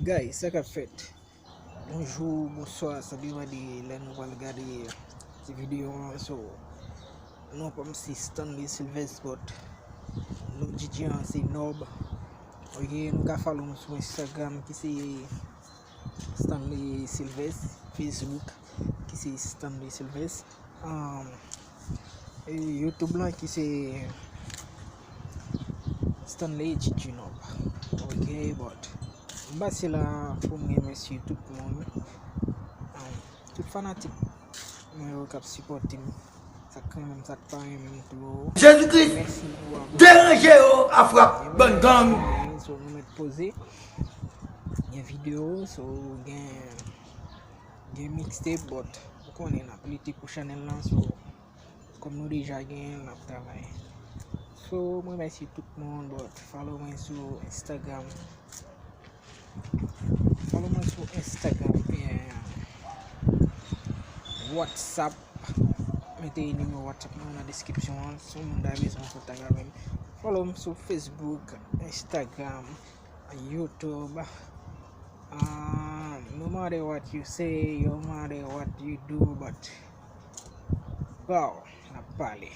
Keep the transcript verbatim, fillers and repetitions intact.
Guys, sa k ap fèt? Bonjou, bonswa, sa depann de lè nou pral gade ti videyo an. So, non pa m se Stanley Sylvestre, but non D J an se Nob. Ok, nou ka follow m sou Instagram ki se Stanley Sylvestre, Facebook ki se Stanley Sylvestre. Um, e YouTube lan ki se Stanley H G Nob. Ok, but m pase la pou m remèsye tout moun, um, tout fanatik mwen yo k ap sipòte m, sa k renmen m, sa k pa renmen m tou. Jezi Kris, mèsi pou abone. Deranje yo a frap bann gang. So, nou mèt poze. Gen videyo, so, gen, gen mixtape, but ou konnen n ap lite pou chanèl lan, so, kòm nou deja genyen l, n ap travay. So, mwen remèsye tout moun, but follow mwen sou Instagram. Follow mwen sou Instagram, e WhatsApp. Mete nimewo WhatsApp mwen nan deskripsyon an. Si yon moun ta bezwen kontak avè m, follow m sou Facebook, Instagram, YouTube. Ah, no matter what you say, no matter what you do, but, bro, n ap pale.